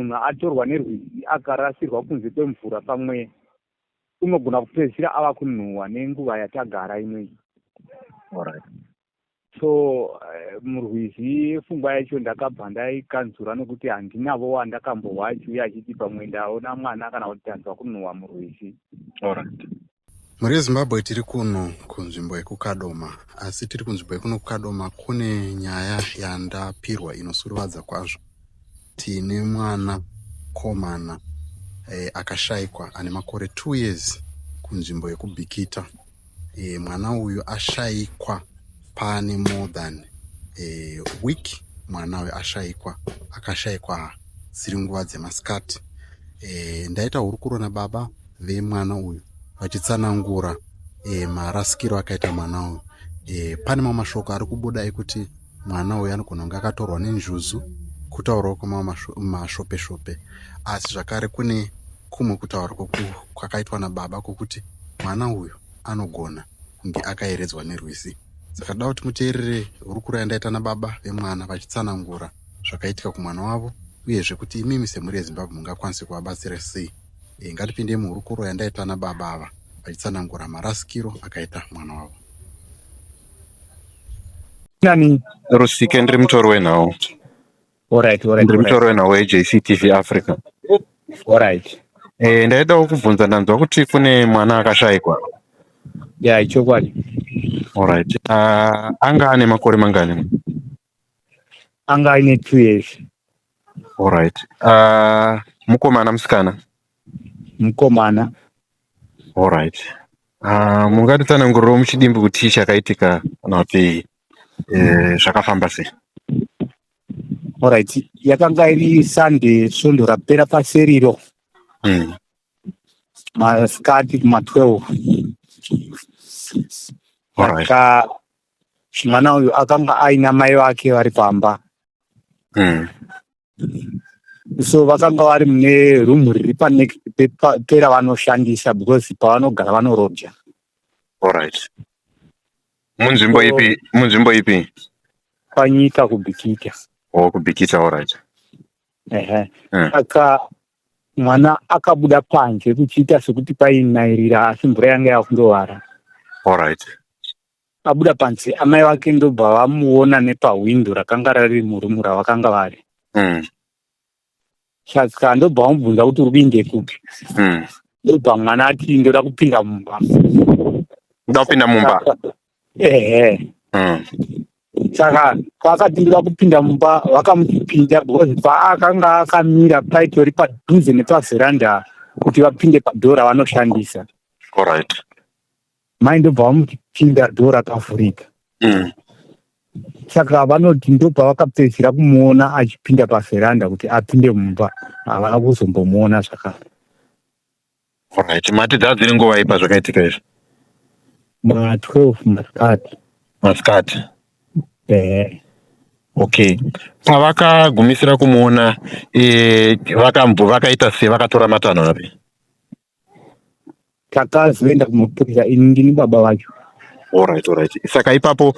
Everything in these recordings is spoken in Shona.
Munhu atorwa nerwizi akarasirwa kunze kwemvura, pamwe unogona kupedzisira ava kunhuhwa nenguva yatagara inoyi. So murwizi pfungwa yacho ndakabva ndaikanzura nokuti handinavo wandakambohwa achiuya achiti pamwe ndaona mwana kana kuti tanzwa kunhuhwa murwizi. Mhuri yeZimbabwe, tiri kuno kunzvimbo yekuKadoma, asi tiri kunzvimbo yekuno kuKadoma kune nyaya yandapirwa inosuruvadza kwazvo. Tine mwana komana akashayikwa ane makore 2 years kunzvimbo yekuBikita. Mwana uyu ashayikwa pane more than week. Mwana uyu ashayikwa, akashayikwa dziri nguva dzemasikati. Ndaita hurukuro nababa vemwana uyu vachitsanangura marasikiro akaita mwana uyu. Pane mamwe mashoko ari kubuda ekuti mwana uyu anogona kunge akatorwa nenjuzu, kutaurawo kwemamwe mashope shope, asi zvakare kune kumwe kutaura kwakaitwa nababa kwokuti mwana uyu anogona kunge akayeredzwa nerwizi. Saka toda kuti muteerere hurukuro yandaita nababa vemwana vachitsanangura zvakaitika kumwana wavo, uyezve kuti imimi semhuri yeZimbabwe mungakwanise kuvabatsira sei. Ngatipinde muhurukuro yandaita nababa ava vachitsanangura marasikiro akaita mwana wavo. Nani? Rusike, ndiri mutori wenhau. Alright. Ndiri mutori wenhau weJCTV Africa. Ndaidawo kubvunza, ndanzwa kuti kune mwana akashayikwa. Ya, ichokwadi. Alright, anga ane makore mangani? Anga aine 2 years. Alright, mukomana, musikana? Mukomana. Alright, mungatitsanangurirawo muchidimbu kuti chii chakaitika kana kuti zvakafamba sei? Alright, yakanga iri Sunday, svondo rapera paseriro, masikati kuma-12. Saka mwana uyu akanga aina mai vake vari pamba. So vakanga vari mune rumu riri panext peravanoshandisa because pavanogara vanoroja. Alright, munzvimbo ipi? Munzvimbo ipi? Panyika, kuBikita. O, kuBikita, alright. Ehe. Saka mwana akabuda panze kuchiita sekuti painairira, asi mvura yanga yakundovara. Abuda panze, amai vake ndobva vamuona nepahwindo rakanga rari murumu ravakanga vari. Saka ndobva vamubvunza kuti uri kuinde kupi. Ndobva mwana ati, "Ndoda kupinda mumba." Uda kupinda mumba? Ehe. Saka paakati ndoda kupinda mumba, vakamupinda because paakanga akamira paitori padhuze nepavheranda kuti vapinde padhoo ravanoshandisa. Mai ndobva vamuti pinda, dhoo rakavhurika. Saka vanoti ndobva vakapedzisira kumuona achipinda pavheranda kuti apinde mumba, havana kuzombomuona zvakare. Alright, mati dzadziri nguva ipa zvakaitika izvi? Ma12 masikati. Masikati? Ehe. Okay, pavakagumisira kumuona, vakambo vakaita sei? Vakatora matanho api? Takazoenda kumapurisa, ini ndini baba vacho. Alright, saka ipapo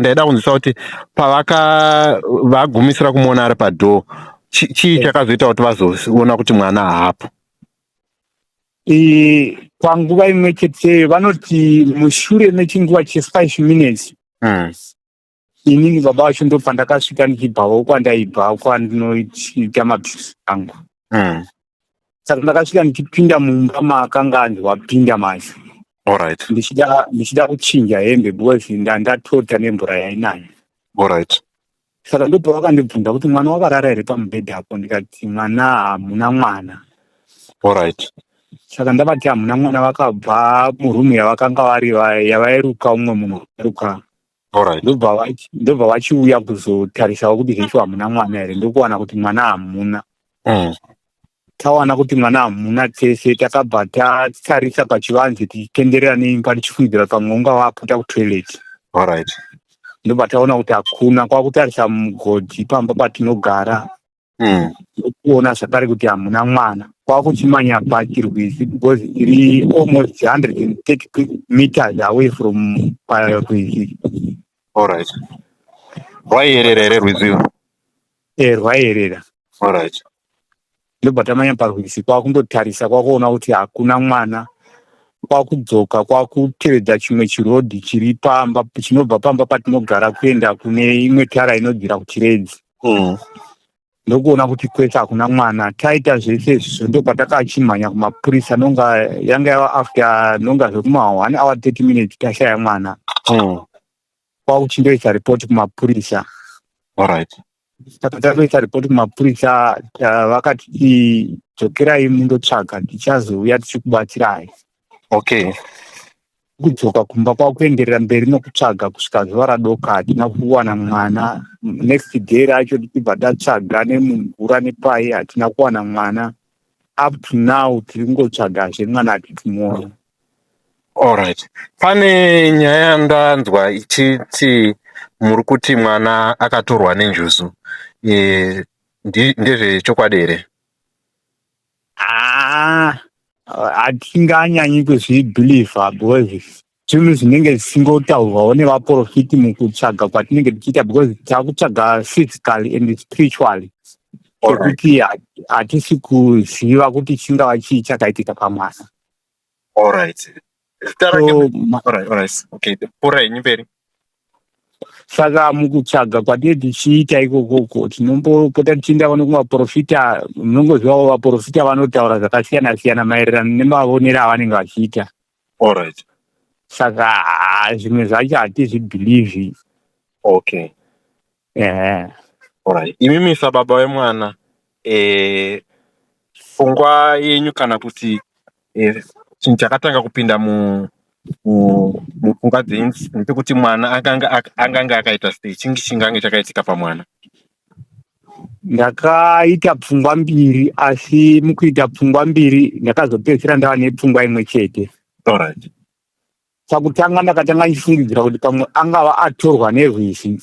ndaida kunzwisa kuti pavaka vagumisira kumuona ari padhoo, chii chakazoita kuti vazoona kuti mwana haapo? Panguva imwe cheteyo, vanoti mushure mechinguva che5 minutes, inini baba vacho ndobva ndakasvika ndichibvawo kwandaibva kwandinoita mabhizinesi angu. Saka ndakasvika ndichipinda mumba maakanga anzi wapinda macho, ndichida kuchinja hembe because ndandatota nemvura yainaya. Saka ndobva vakandibvunza kuti mwana wakarara here pamubhedha apo, ndikati mwana, hamuna mwana. Saka ndavati hamuna mwana, vakabva murumu yavakanga vari yavairuka umwe munhu airuka, ndobva vachiuya kuzotarisawo kuti zveshuwa hamuna mwana here, ndokuwana kuti mwana hamuna. Tawana kuti mwana hamuna, tese takabva tatarisa pachivanze tichitenderera neimba tichifungidzira pamwe unga wapota kutoilet. Ndobva taona kuti hakuna, kwakutarisa mugodhi pamba patinogara, ndokuona zvakare kuti hamuna mwana, kwakuchimanya pachirwizi because iri almost 130 meters away from parwizi. Alright, rwaiyerera here rwizi? E, rwaiyerera. Alright. Ndobva tamanya parwizi kwakundotarisa kwakuona kuti hakuna mwana, kwakudzoka kwakutevedza chimwe chirodhi chiri pamba chinobva pamba patinogara kuenda kune imwe tara inodzira kuChiredzi. Ndokuona kuti kwese hakuna mwana. Taita zvese izvizvo ndopatakachimhanya kumapurisa, nonga yanga yava after nonga zvekuma 1 hour 30 minutes tashaya mwana. Kwakuchindoisa ripoti kumapurisa. Alright. Saka tatoisa ripoti kumapurisa, vakati dzokerai mundotsvaga, tichazouya tichikubatsirai. Kudzoka kumba kwakuenderera mberi nokutsvaga kusvika zuva radoka, hatina kuwana mwana. Next day racho tichibva tatsvaga nemumvura nepai, hatina kuwana mwana. Up to now tiri kungotsvagazve mwana, hatitimuona. Alright. Pane nyaya yandanzwa ichiti muri kuti mwana akatorwa nenjuzu. Ndezvechokwadi here? Ah, hatinganyanyi kuzvibhilivha because zvinhu zvinenge zvisingotaurwawo nevaprofiti mukutsvaga kwatinenge tichiita, because takutsvaga physically and spiritually, sekuti hatisi kuziva kuti chingava chii chakaitika pamwana. Alright. Zita rake. So, Alright. Okay. Pfuura henyu mberi. Saka mukutsvaga kwatinenge tichiita ikokoko tinombopota tichiendawo nekumaprofita. Munongozivawo vaprofita vanotaura zvakasiyana siyana maererano nemavonero avanenge vachiita. Saka zvimwe zvacho hatizvibhilivhi. Ehe. Alright. Imimi sababa vemwana, pfungwa yenyu kana kuti chinhu chakatanga kupinda mupfungwa dzenyu ndechekuti mwana anganga akaita sei? Chingi chingange chakaitika pamwana? Ndakaita pfungwa mbiri, asi mukuita pfungwa mbiri ndakazopedzisira ndava nepfungwa imwe chete. Pakutanga ndakatanga ndichifungidzira kuti pamwe angava atorwa nerwizi.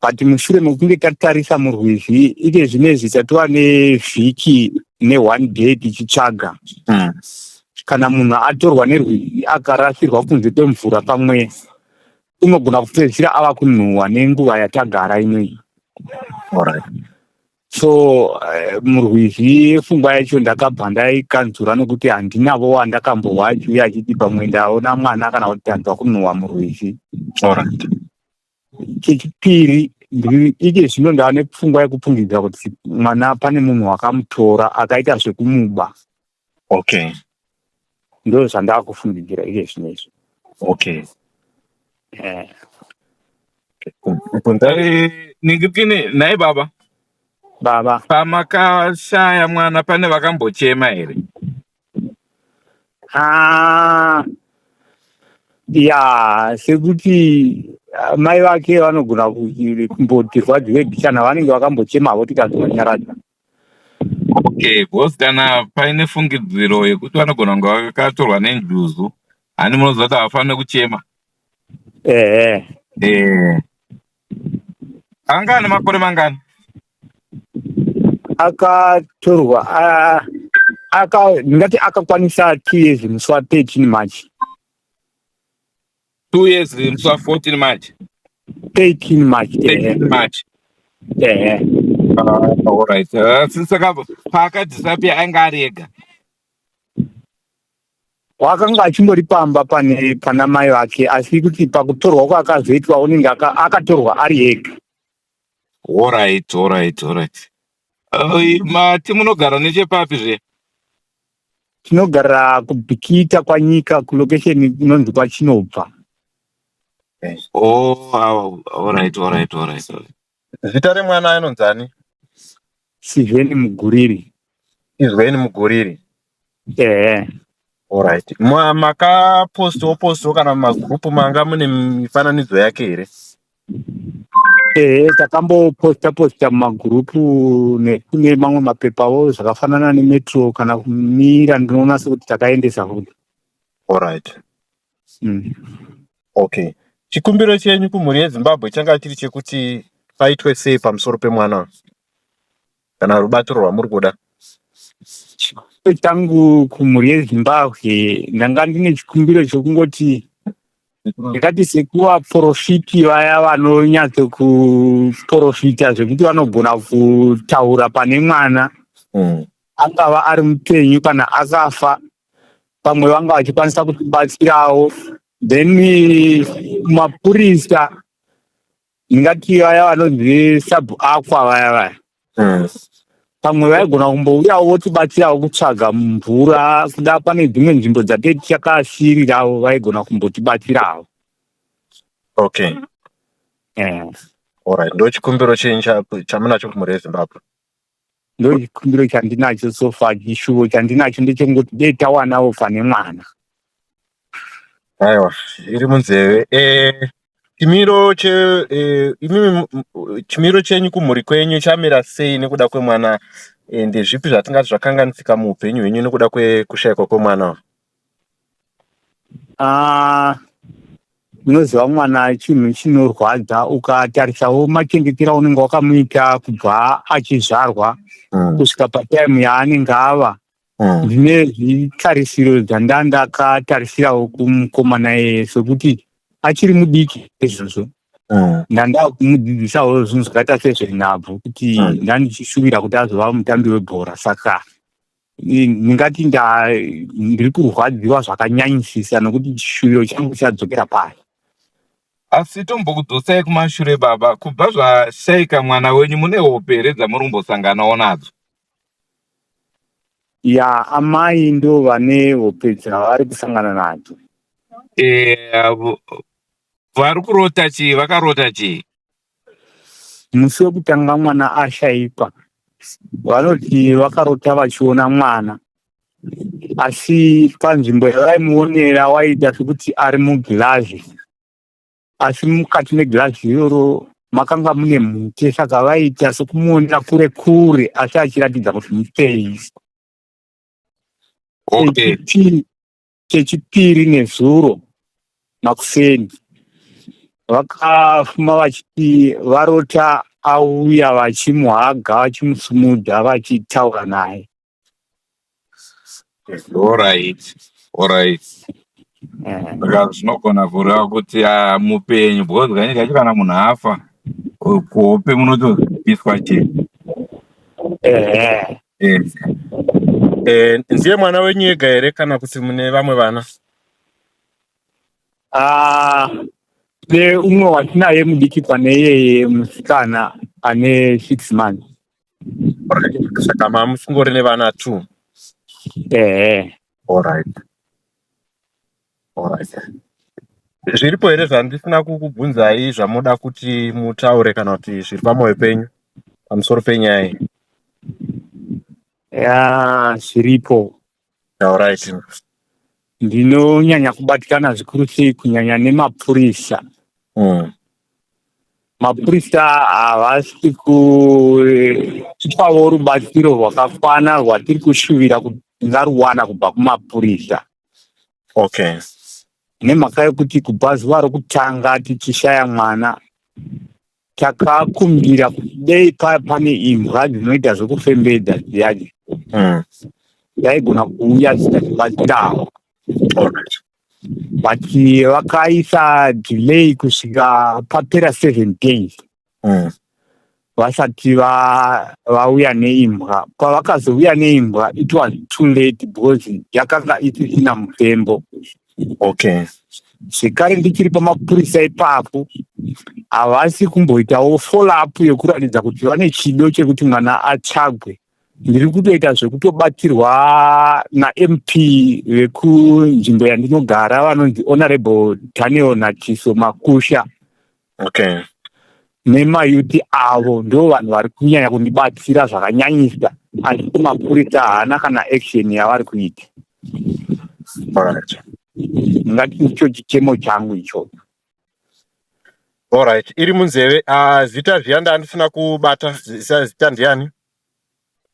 But mushure mekunge tatarisa murwizi, ike zvinezvi tatova nevhiki ne1 day tichitsvaga. Kana munhu atorwa nerwizi akarasirwa kunze kwemvura, pamwe unogona kupedzisira ava kunhuhwa nenguva yatagara inoyi. So murwizi pfungwa yacho ndakabva ndaikanzura nokuti handinavo wandakambohwa achiuya achiti pamwe ndaona mwana kana kuti tanzwa kunhuhwa murwizi. Chechipiri, ike zvino ndava nepfungwa yekupfungidza kuti mwana pane munhu wakamutora akaita zvekumuba. Ndo zvandava kufungidzira ike zvino izvi. Bvunzai. Ningirikini, nhai baba? Baba. Pamakashaya mwana pane vakambochema here? Ah, ya, sekuti mai vake vanogona kumboti rwadziwe bichana, vanenge vakambochemavo tikazovanyaradza. Okay, because kana paine fungidziro yekuti vanogona kunge vakatorwa nenjuzu, hani munoziva kuti havafaniri kuchema? Ehe. Anga ane makore mangani? Akatorwa aka ndingati akakwanisa 2 years musi wa13 March. 2 years musi wa14 March? 13 March, ehe. 13 March. Ehe. Alright. Saka paakadisappear ainge ari ega? Wakanga achimbori pamba pane pana mai vake, asi kuti pakutorwa kwaakazoitwa unenge akatorwa ari ega. Alright. Mati munogara nechepapi zve? Tinogara kuBikita kwaNyika, kulocation inonzi kwaChinobva. Oh, alright. Zita remwana anonzani? Sivheni Muguriri. Izweni Muguriri. Ehe. Alright. Makapostiwo postiwo kana mumagurupu manga mune mifananidzo yake here? Ehe, takamboposta posta mumagurupu nekune mamwe mapepawo zvakafanana neMetro kana kumira, ndinoona sekuti takaendesa futi. Okay. Chikumbiro chenyu kumhuri yeZimbabwe changa chiri chekuti paitwe sei pamusoro pemwana uyu? Kana rubatsiro rwamuri kuda? Chikumbiro changu kumhuri yeZimbabwe, ndanga ndine chikumbiro chekungoti Ndingati sekuvaprofiti vaya vanonyatso kuprofita zvekuti vanogona kutaura pane mwana angava ari mupenyu kana akafa, pamwe vanga vachikwanisa kutibatsirawo. Then mapurisa, ndingati vaya vanonzi sub aqua vaya vaya, pamwe vaigona kumbouyawo votibatsirawo kutsvaga mvura, kuda pane dzimwe nzvimbo dzatei tichakasirirawo, vaigona kumbotibatsirawo. Alright, ndo chikumbiro chenyu chamunacho kumhuri yeZimbabwe? Ndo chikumbiro chandinacho so far. Chishuvo chandinacho ndechekungoti dei tawanawo pane mwana. Aiwa, iri munzeve. Chimiro che imimi, chimiro chenyu kumhuri kwenyu chamira sei nekuda kwemwana? Ndezvipi zvatingati zvakanganisika muupenyu hwenyu nekuda kwekushayikwa kwemwana? Ah, unoziva, mwana chinhu chinorwadza. Ukatarisawo machengetero aunenge wakamuita kubva achizvarwa kusvika pataimu yaanenge ava, ndine zvitarisiro dzandandakatarisirawo kumukomana iyeye, sekuti achiri mudiki izvozvo, ndanda kumudzidzisawo zvinhu zvakaita sezvenhabvu, kuti ndandichishuvira kuti azova mutambi webhora. Saka ndingati ndiri kurwadziwa zvakanyanyisisa nokuti chishuviro changu chadzokera pasi. Asi tombokudzosai kumashure, baba. Kubva zvashaika mwana wenyu, mune hope here dzamuri kumbosanganawo nadzo? Ya, amai ndo vane hope dzavari kusangana nadzo. Vari kurota chii? Vakarota chii? Musi wekutanga mwana ashaikwa, vanoti vakarota vachiona mwana, asi panzvimbo yavaimuonera waiita sekuti ari mugirazi, asi mukati megirazi iroro makanga mune mhute, saka vaiita sekumuonera kure kure, asi achiratidza kuti mupenyu. Chechipiri, nezuro makuseni, vakafuma vachiti varota auya, vachimuhaga, vachimusumudza, vachitaura naye. Alright. Saka zvinogona kureva kuti mupenyu, because kazhinji kacho kana munhu afa, kuhope munotoziviswa chete. Ehe. Ndiye mwana wenyu ega here kana kuti mune vamwe vana? Ah, neumwe watinaye mudiki pane iyeye, musikana ane 6 months. Alright. Saka mamusingori nevana two? Ehe. Alright. Zviripo here zvandisina kukubvunzai zvamuda kuti mutaure kana kuti zviri pamwoyo penyu pamusoro penyaya iyi? Ya, zviripo. Ndinonyanya kubatikana zvikuru sei kunyanya nemapurisa. Mapurisa havasi kutipawo rubatsiro rwakakwana rwatiri kushuvira kuti tingaruwana kubva kumapurisa, nemhaka yekuti kubva zuva rokutanga tichishaya mwana, takakumbira kuti dei pane imbwa dzinoita zvekufembedza dziyani, dzaigona kuuya dzikatibatsirawo, but vakaisa delay kusvika papera 7 days vasati vauya neimbwa. Pavakazouya neimbwa, it was too late because yakanga isisina mufembo. Zvekare, ndichiri pamapurisa ipapo, havasi kumboitawo follow up yekuratidza kuti vane chido chekuti mwana atsvagwe. Ndiri kutoita zvekutobatsirwa naMP vekunzvimbo yandinogara, vanonzi Honorable Daniel Natiso Makusha, nemayuti avo. Ndo vanhu vari kunyanya kundibatsira zvakanyanyisa, asi mapurisa haana kana action yavari kuita. Ngati ndicho chichemo changu ichocho. Alright, iri munzeve. Zita zviya ndandisina kubata. Zita ndiani?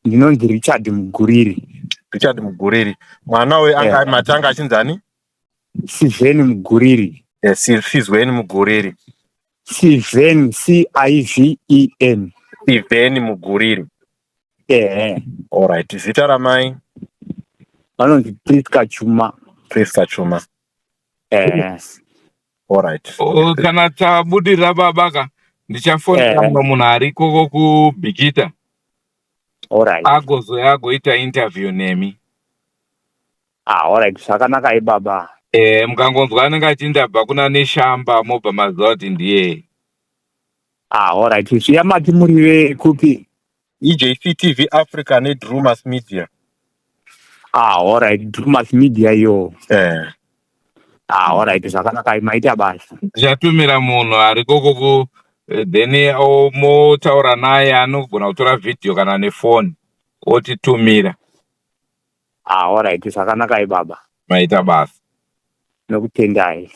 Ndinonzi Richard Muguriri. Richard Muguriri. Mwana uyu anga matanga achinzani? Siven Muguriri. Sizweni Muguriri. Siven, C I V E N. Siven Muguriri. Ehe. Alright. Zita ramai? Vanonzi Priska Chuma. Priska Chuma. Ehe. Alright. O, kana tabudirira baba ka, ndichafonera mumwe munhu ari ikoko kuBhikita, Alright. Agozouya agoita interview nemi. Ah, alright, zvakanaka ibaba. Mukangonzwa anenge achindabva kuna Neshamba, mobva maziva kuti ndiye. Ah, alright, zviya mati muri vekupi? EJCTV Africa neDrumas Media. Ah, alright, Drumas Media iyo. Eh. Ah, alright, zvakanaka, maita basa. Ndichatumira munhu ari koko ku then motaura naye, anogona kutora vhidhiyo kana nefoni otitumira. Ah, alright, zvakanaka ibaba. Maita basa. Nokutendai.